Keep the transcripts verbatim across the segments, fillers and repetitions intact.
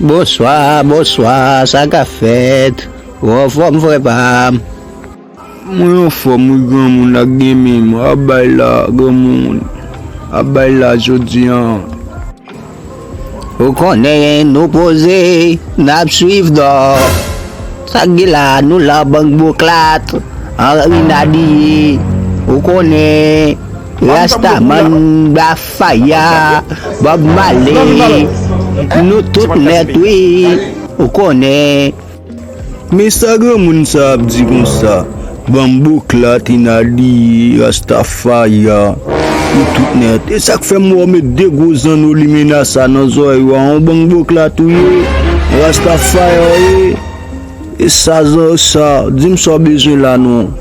Bonswa, bonswa, sa k ap fèt? Ou anfòm, frè pa m? Mwen anfòm wi, granmoun, ak gen menm. A bay la, granmoun. A bay la jodi an. Ou konnen nou poze, n ap swiv dò. Sa k gen la, nou la bank boklat, Henri Nadier. Ou konnen, Rastaman, Bafaya, Bob Marley. Nou tout nèt wi. Ou konnen. Men sa granmoun sa ap di konsa, banm boklat, Inadi, Rastafaya, nou tout nèt. E sa k fè m wè w met de gwo zanno limena sa nan zòrèy ou a, yon banm boklat ou ye, Rastafaya w ye. E sa zò sa, di m sa w bezwen la non.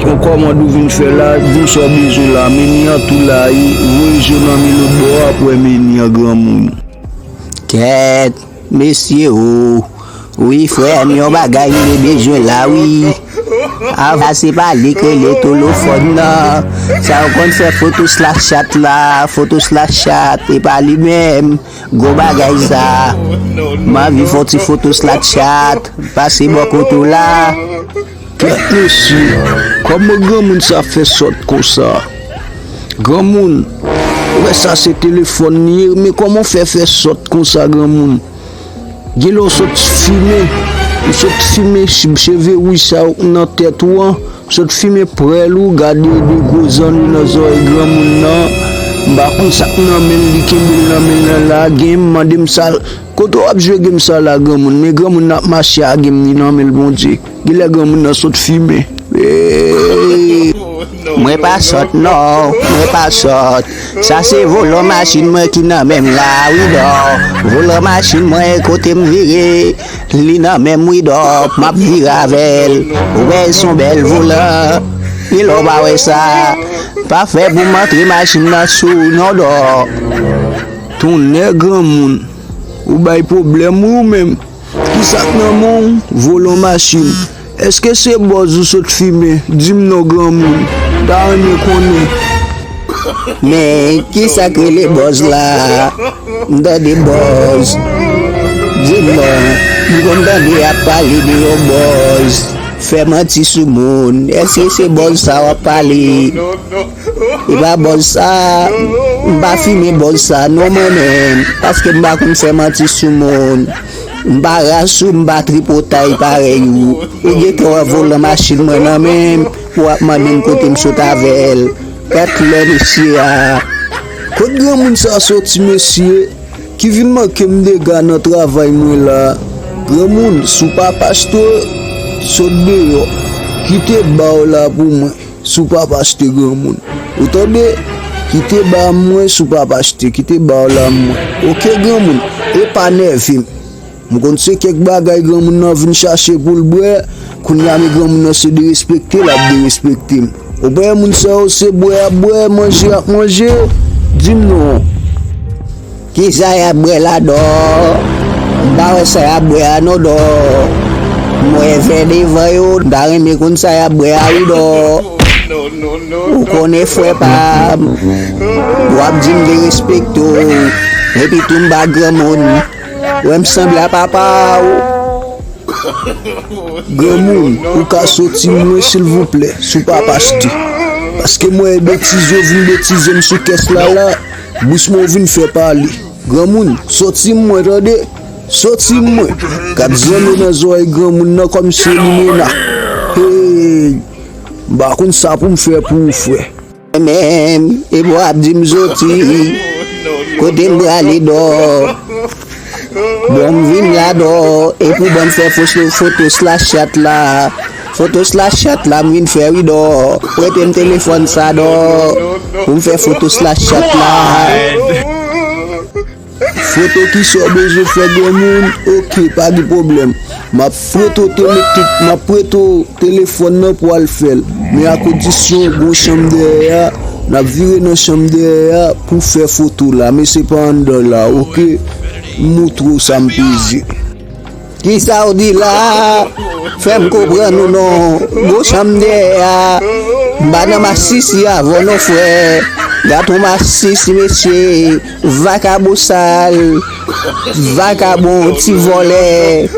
Yon kòmand ou vin fè la, di m sa w bezwen la, meni an tou la, e voye je w nan men lòt bò a pou w wè meni an granmoun. Kèt, mesye o. Wi, frè m, yon bagay m te bezwen la, wi. Ava se pa li k rele telefòn nan. Sa yo konn fè foto Snapchat la, foto Snapchat, e pa li menm. Gwo bagay sa. M anvi fè yon ti foto Snapchat, pase bò kote w la. Kèt mesye, kòman granmoun sa fè sòt konsa? Granmoun, ou wè sa se telefòn li ye, men kòman w fè fè sòt konsa granmoun? Genlè w sot fimen, ou sot fimen ch- cheve wouj sa yo k nan tèt ou an, sot fimen prèl ou, gade de gwo zanno nan zòrèy granmoun nan, m pa konn sa k nan men l, li kenbe l nan men l nan la, gen m mande m sa l, kote w ap jwe game sa la granmoun, men granmoun nan ap mache a game li nan men l Bondye. Genlè granmoun nan sot fimen. Hey! Mwen pa sòt non, mwen pa sòt. Sa se volan machin mwen ki nan men m la, wi dò. Volan machin mwen kote m vire, li nan men m wi dò. M ap vire avè l. Ou wè se yon bèl volan. Genlè w pa wè sa. Pa fè pou m antre machin nan sou w non dò. Tonnè granmoun. Ou bay pwoblèm wi ou menm. Kisa k nan men w? Volan machin. Èske se bòz ou sot fimen? Di m non granmoun. M ta renmen konnen. Men kisa k rele bòz la? M tande bòz. Di m non. M konn tande y ap pale de yon bòz. Fè manti sou moun. Èske se bòz sa w ap pale? E pa bòz sa, m pa fimen bòz sa non mwen menm, paske m pa konn fè manti sou moun. M pa ras ou, m pa tripotay parèy ou. Ou gentan wè volan machin mwen nan men m, ou ap mande m kote m sot avè l. Gad lè mesye a. Kot granmoun sa soti mesye? Ki vin manke m dega nan travay mwen la. Granmoun, si w pa paste, sot deyò. Kite ba w la pou mwen. Si w pa paste granmoun. Ou tande? Kite ba mwen si w pa paste. Kite ba w la mwen. Oke granmoun. E pa nève m. M konn se kèk bagay granmoun nan vin chache pou l bwè. Kounye a men granmoun nan se derespekte l ap derespekte m. Ou pa wè moun sa yo se bwè y ap bwè, manje y ap manje? Di m non. Kisa y ap bwè la dò? M pa wè sa y ap bwè a non dò. M wè vè devan yo, m ta renmen konn sa y ap bwè a wi dò. Ou konnen frè pa m. W ap di m derespekte w. Epi tou m pa granmoun. Wè m sanble a papa w. Granmoun, ou ka soti mwen silvouplè, si w pa paste. Paske m wè betize w vin betize m sou kès la la, bouch mwen w vin fè pale. Granmoun, soti mwen tande. Soti mwen. Gad zanno nan zòrèy granmoun nan kòmsi limena. Hey! M pa konn sa pou m fè pou ou frè. Menm, epi w ap di m soti. Kote m prale dò? Bon, m vin la dò. Epi w ban m fè foto, foto Snapchat la. Foto Snapchat la m vin fè wi dò. Prete m telefòn sa dò. Pou m fè foto Snapchat la. Foto kisa w bezwen fè granmoun? Oke, pa gen pwoblèm. M ap prete w tele-, m ap prete w telefòn nan pou w al fè l. Men a kondisyon gon chanm dèyè a, n ap vire nan chanm dèyè a pou fè foto la, men se pa anndan la, oke? M moutre w sa m peze. Kisa w di la? Fè m konprann ou non. Gon chanm dèyè a. M pa nan masisi avè w non, frè. Gato masis, mesye, vakabon sal, vakabon, ti vòlè.